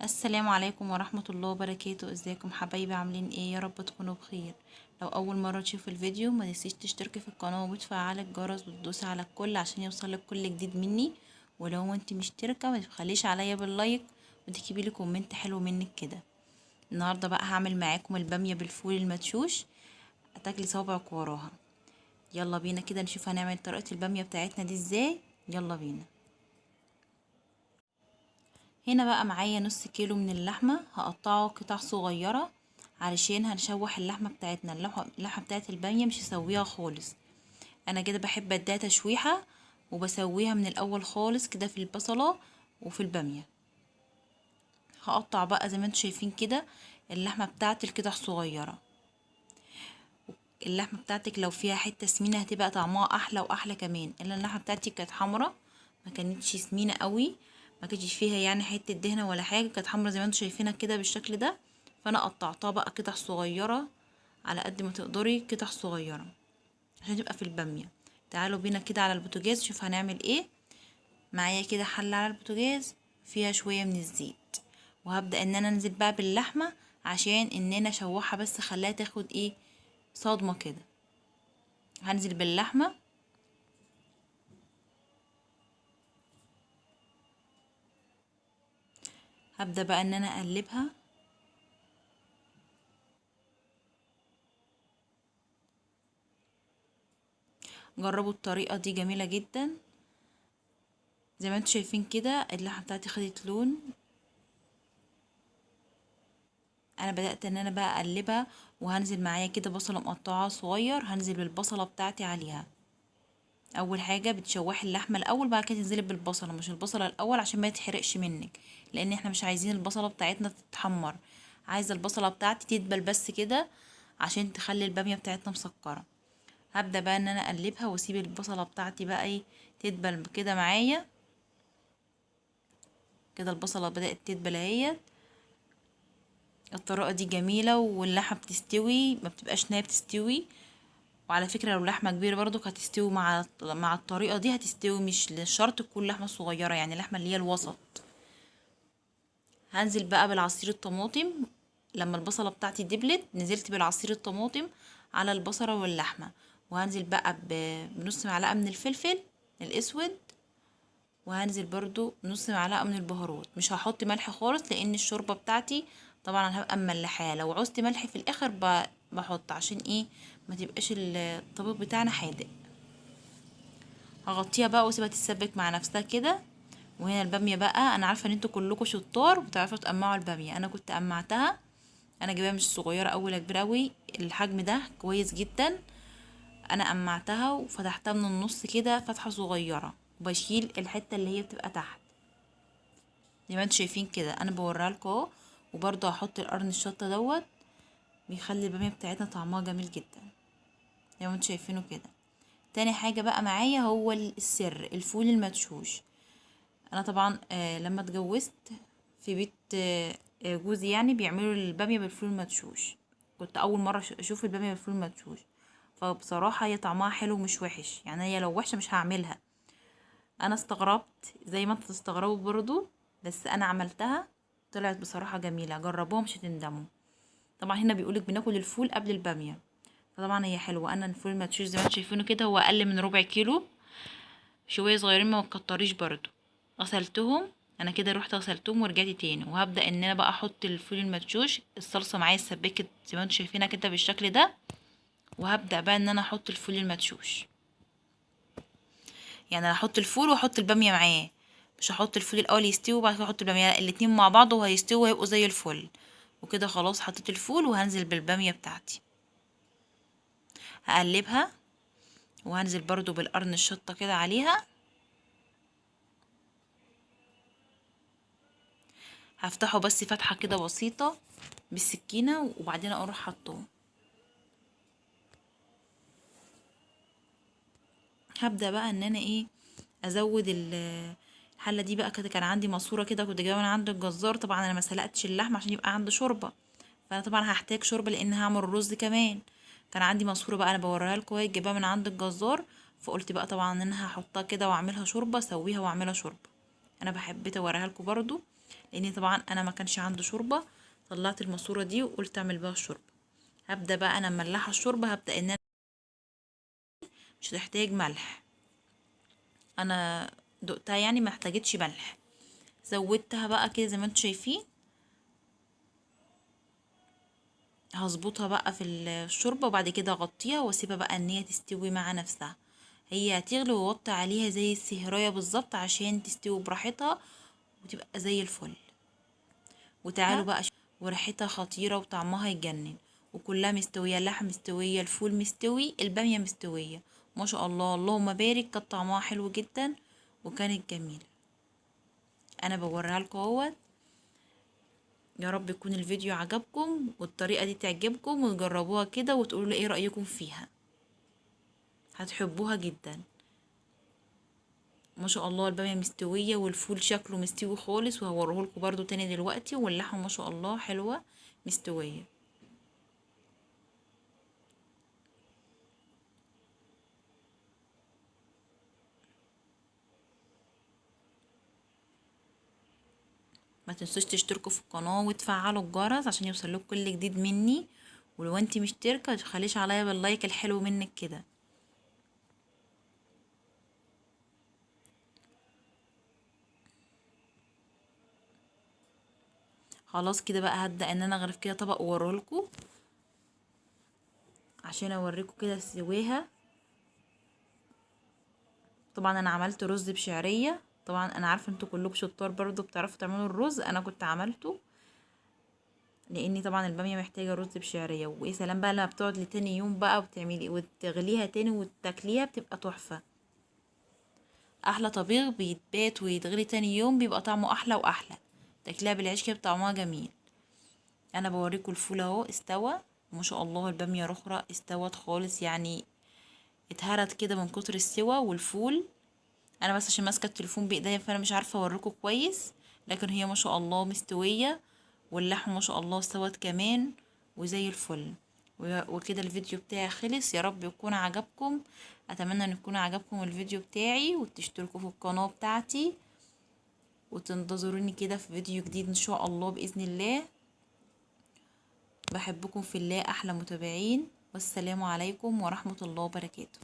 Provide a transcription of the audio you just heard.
السلام عليكم ورحمة الله وبركاته. ازيكم حبايبي؟ عاملين ايه؟ يا رب تكونوا بخير. لو اول مرة تشوف الفيديو ما تنسيش تشتركي في القناة وتفعلي الجرس وتدوسي على الكل عشان يوصلك كل جديد مني. ولو انت مشتركة ما تبخليش عليا بال like وتكتبي لي comment حلو منك كده. النهاردة بقى هعمل معاكم البامية بالفول المدشوش، هتاكلي صوابعك وراها. يلا بينا كده نشوف هنعمل طريقة البامية بتاعتنا دي ازاي. يلا بينا. هنا بقى معايا نص كيلو من اللحمة، هقطعه قطع صغيرة علشان هنشوح اللحمة بتاعتنا. اللحمة بتاعت البامية مش هسويها خالص، انا كده بحب اديها تشويحة وبسويها من الاول خالص كده في البصلة وفي البامية. هقطع بقى زي ما انتم شايفين كده اللحمة بتاعتي القطع صغيرة. اللحمة بتاعتك لو فيها حتة سمينة هتبقى طعمها احلى واحلى كمان. الا اللحمة بتاعتي كانت حمرا، ما كانتش سمينة قوي، ما كانتش فيها يعني حتة دهنه ولا حاجة، كانت حمرا زي ما انتم شايفينها كده بالشكل ده. فانا قطعتها بقى قطع صغيرة على قد ما تقدري، قطع صغيرة عشان تبقى في الباميه. تعالوا بينا كده على البوتاجاز شوف هنعمل ايه. معايا كده حله على البوتاجاز فيها شوية من الزيت، وهبدا ان انا انزل بقى باللحمه عشان ان انا اشوحها، بس خليها تاخد ايه صدمة كده. هنزل باللحمه هبدأ بقى ان انا اقلبها. جربوا الطريقة دي جميلة جدا. زي ما انتم شايفين كده اللحمة بتاعتي خدت لون. انا بدأت ان انا بقى اقلبها، وهنزل معايا كده بصلة مقطعة صغير، هنزل بالبصلة بتاعتي عليها. اول حاجة بتشوحي اللحمة الاول، بعد كده تنزلي بالبصلة، مش البصلة الاول عشان ما تتحرقش منك، لان احنا مش عايزين البصلة بتاعتنا تتحمر. عايزة البصلة بتاعتي تدبل بس كده عشان تخلي البامية بتاعتنا مسكرة. هبدأ بقى ان انا اقلبها واسيب البصلة بتاعتي بقى ايه تدبل كده معايا كده. البصلة بدأت تدبل اهيت. الطريقة دي جميلة، واللحمة بتستوي ما بتبقاش ناية، بتستوي. وعلى فكرة لو لحمة كبيرة برضو هتستوي مع الطريقة دي هتستوي، مش شرط تكون لحمة صغيرة، يعني اللحمة اللي هي الوسط. هنزل بقى بالعصير الطماطم. لما البصلة بتاعتي دبلت نزلت بالعصير الطماطم على البصلة واللحمة، وهنزل بقى بنص معلقة من الفلفل الاسود، وهنزل برضو نص معلقة من البهارات. مش هحط ملح خالص لان الشوربة بتاعتي طبعا هبقى مملحاها، لو عوزت ملح في الاخر بحط عشان ايه ما تبقاش الطبيخ بتاعنا حادق. هغطيها بقى واسيبها تتسبك مع نفسها كده. وهنا الباميه بقى، انا عارفه ان انتوا كلكم شطار وبتعرفوا تقمعوا الباميه، انا كنت قمعتها، انا جايباها مش صغيرة قوي ولا كبيرة قوي، الحجم ده كويس جدا. انا قمعتها وفتحتها من النص كده فتحه صغيرة، وبشيل الحتة اللي هي بتبقى تحت زي ما انتوا شايفين كده، انا بوريها لكم اهو. وبرده هحط القرن الشطه دوت، بيخلي الباميه بتاعتنا طعمها جميل جدا زي ما انتوا شايفينه كده. تاني حاجة بقى معايا هو السر، الفول المدشوش. انا طبعا لما اتجوزت في بيت جوزي يعني بيعملوا الباميه بالفول المدشوش، كنت اول مرة اشوف الباميه بالفول المدشوش، فبصراحة هي طعمها حلو مش وحش، يعني هي لو وحشة مش هعملها. انا استغربت زي ما انتوا تستغربوا برضو، بس انا عملتها طلعت بصراحة جميلة، جربوها مش هتندموا. طبعا هنا بيقولك بناكل الفول قبل الباميه، فطبعا هي حلوة. انا الفول المدشوش زي ما انتوا شايفينه كده هو اقل من ربع كيلو، شوية صغيرين ما تكتريش برضو. غسلتهم انا كده، روحت غسلتهم ورجعت تاني، وهبدا ان انا بقى احط الفول المدشوش. الصلصه معايا اتسبكت زي ما انتوا شايفينها كده بالشكل ده، وهبدا بقى ان انا احط الفول المدشوش. يعني انا هحط الفول واحط الباميه معاه، مش هحط الفول الاول يستوي وبعد كده احط الباميه، لا الاتنين مع بعض وهيستووا وهيبقوا زي الفل. وكده خلاص حطيت الفول وهنزل بالباميه بتاعتي، هقلبها وهنزل برضو بالقرن الشطه كده عليها. هفتحه بس فتحه كده بسيطة بالسكينة وبعدين اروح حطه. هبدا بقى ان انا ايه ازود الحلة دي بقى كده. كان عندي ماسوره كده كنت جايبها من عند الجزار، طبعا انا ما سلقتش اللحمة عشان يبقى عندي شوربة، فانا طبعا هحتاج شوربة لان هعمل الرز كمان. كان عندي ماسوره بقى انا بوريها لكم اهي، جايباها من عند الجزار، فقلت بقى طبعا ان انا هحطها كده واعملها شوربة، اسويها واعملها شوربة. انا بحبيت اوريها لكم برضو. لان طبعا انا ما كانش عنده شوربة، طلعت الماسورة دي وقلت اعمل بيها الشوربة. هبدا بقى انا مملحه الشوربة، هبدا ان انا مش هتحتاج ملح، انا دقتها يعني ما احتاجتش ملح. زودتها بقى كده زي ما انتم شايفين، هظبطها بقى في الشوربة، وبعد كده اغطيها واسيبها بقى ان هي تستوي مع نفسها. هي هتغلي ووطي عليها زي السهرايه بالظبط عشان تستوي براحتها وتبقى زي الفل. وتعالوا بقى، وريحتها خطيرة وطعمها يجنن، وكلها مستوية، اللحم مستوية، الفول مستوي، الباميه مستوية، ما شاء الله اللهم بارك. كانت طعمها حلو جدا وكانت جميلة. انا بوريها لكم اهوت. يا رب يكون الفيديو عجبكم والطريقة دي تعجبكم وتجربوها كده وتقولوا لي ايه رايكم فيها، هتحبوها جدا. ما شاء الله الباميه مستوية والفول شكله مستوي خالص، وهوريه لكم برده تاني دلوقتي. واللحمة ما شاء الله حلوة مستوية. ما تنسوش تشتركوا في القناة وتفعلوا الجرس عشان يوصلكوا كل جديد مني. ولو انتي مشتركة متخليش عليا باللايك الحلو منك كده. خلاص كده بقى هبدأ ان انا اغرف كده طبق واوريهولكوا عشان اوريكم كده سواها. طبعا انا عملت رز بشعرية، طبعا انا عارفه انتوا كلكم شطار برضو بتعرفوا تعملوا الرز، انا كنت عملته لاني طبعا الباميه محتاجه رز بشعريه. وايه سلام بقى لما بتقعد لتاني يوم بقى وبتعملي وتغليها تاني وتاكليها، بتبقى تحفة. احلى طبيخ بيتبات ويتغلي تاني يوم بيبقى طعمه احلى واحلى، تاكليها بالعيش كده طعمها جميل. انا بوريكم الفول اهو استوى ما شاء الله، الباميه رخرة استوت خالص، يعني اتهرت كده من كتر السوى. والفول انا بس عشان ماسكه التليفون بايديا فانا مش عارفه اوريكم كويس، لكن هي ما شاء الله مستوية، واللحمة ما شاء الله استوت كمان وزي الفل. وكده الفيديو بتاعي خلص، يا رب يكون عجبكم. اتمنى ان يكون عجبكم الفيديو بتاعي، وتشتركوا في القناة بتاعتي، وتنتظروني كده في فيديو جديد ان شاء الله باذن الله. بحبكم في الله، احلى متابعين، والسلام عليكم ورحمة الله وبركاته.